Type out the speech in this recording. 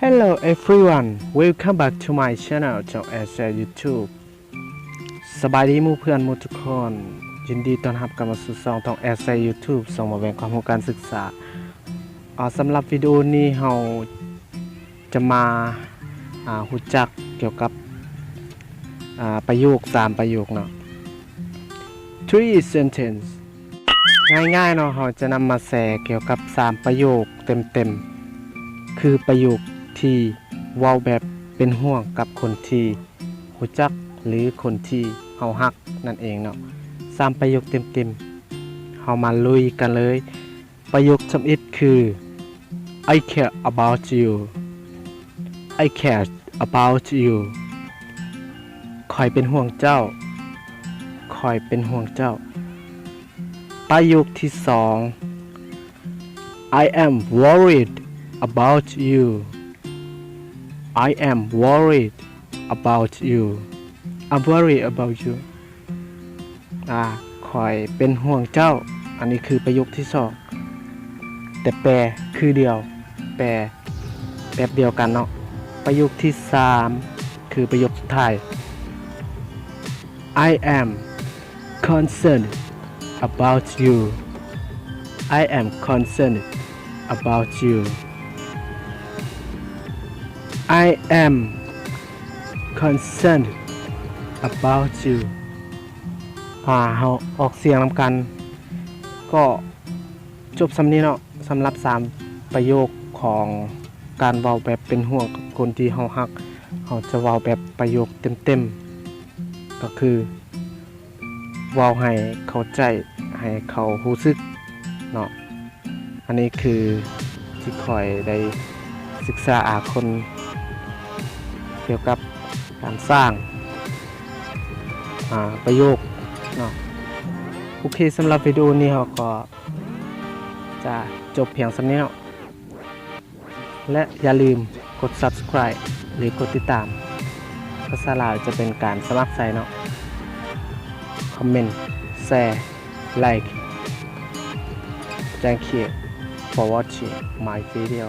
Hello everyone, welcome back to my channel ຊ່ອງ ແອແຊ YouTube. ສະບາຍດີໝູ່ເພື່ອນໝູ່ທຸກຄົນ, ຍິນດີຕ້ອນຮັບກັບມາສູ່ຊ່ອງ ແອແຊ YouTube, ຊ່ອງມາແບ່ງຄວາມຮູ້ການສຶກສາ. ອາ ສຳລັບວິດີໂອນີ້ເຮົາຈະມາ ອາ ຮູ້ຈັກກ່ຽວກັບ ອາ ປະໂຫຍກສາມປະໂຫຍກເນາະ, three sentence. ງ່າຍໆເນາະ, ເຮົາຈະນຳມາແຊກ່ຽວກັບສາມປະໂຫຍກເຕັມໆ ຄືປະໂຫຍກທີ່ເວົ້າແບບເປັນຫ່ວງກັບຄົນທີ່ຮູ້ຈັກ ຫຼື ຄົນທີ່ເຮົາຮັກນັ້ນເອງເນາະ. ສາມປະໂຫຍກເຕັມໆ, ເຮົາມາລຸຍກັນເລີຍ. ປະໂຫຍກທຳອິດຄື I care about you. I care about you. ຂ້ອຍເປັນຫ່ວງເຈົ້າ. ຂ້ອຍເປັນຫ່ວງເຈົ້າ. ປະໂຫຍກທີສອງ I am worried about you. I am worried about you. I'm worried about you. ອາ ຂ້ອຍເປັນຫ່ວງເຈົ້າ. ອັນນີ້ຄືປະໂຫຍກທີສອງ ແຕ່ແປຄືດຽວ, ແປແບບດຽວກັນເນາະ. ປະໂຫຍກທີສາມ ຄືປະໂຫຍກສຸດທ້າຍ I am concerned about you. I am concerned about you. I am concerned about you. ອາ ເຮົາອອກສຽງນຳກັນ ກໍຈົບສ່ຳນີ້ເນາະ. ສຳລັບສາມປະໂຫຍກຂອງການເວົ້າແບບເປັນຫ່ວງກັບຄົນທີ່ເຮົາຮັກ, ເຮົາຈະເວົ້າແບບປະໂຫຍກເຕັມໆ ກໍຄື ເວົ້າໃຫ້ເຂົ້າໃຈ, ໃຫ້ເຂົາຮູ້ສຶກເນາະ. ອັນນີ້ຄືທີ່ຂ້ອຍໄດ້ສຶກສາອາຄົນກ່ຽວກັບການສ້າງ ອາ ປະໂຫຍກເນາະ. ໂອເຄ, ສຳລັບວິດີໂອນີ້ເຮົາກໍຈະຈົບພຽງສ່ຳນີ້ເນາະ. ແລະ ຢ່າລືມກົດ Subscribe ຫຼື ກົດຕິດຕາມ, ພາສາລາວຈະເປັນການສະໝັກໃສ່ເນາະ, ຄອມເມັນ, ແຊ, ໄລ. Thank you for watching my video.